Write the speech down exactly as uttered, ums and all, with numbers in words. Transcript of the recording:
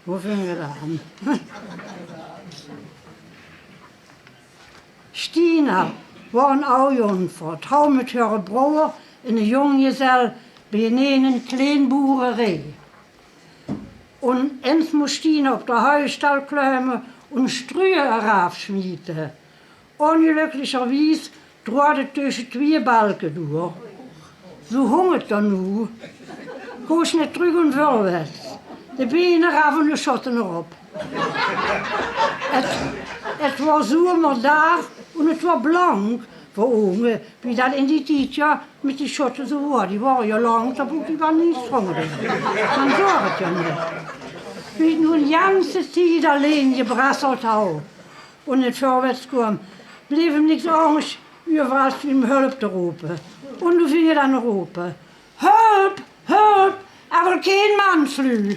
Wo ving 't aan? Stina waor 'n aw jónkvrouw, trouwd mit häöre broor en 'ne jónggezel binne 'n klein boererie. En ins mós Stina op de huisstal kluime en struje d'raaf smiete. Óngelökkeligerwies droog 't tösse twieë balke door. Zo hóng 't d'r noe. Kós neet trök en veurwets. De been d'raaf en de sjotte d'rop. 't 't waor zomerdaag en 't waor blank veur ouge, wie dat in dae tied, jao, mit die sjotte zo waor. Die waore jao lang, dao brook die waal neet strong doon. Mer zoe waor 't jao neet. Wie 't noe 'n janse tied allein gebrasseld haw en neet veurwets koom, bleef 'm niks angers euver es um hulp te rope. En noe ving 't aan te rope: "Hulp, hulp, ich wil gein manslu."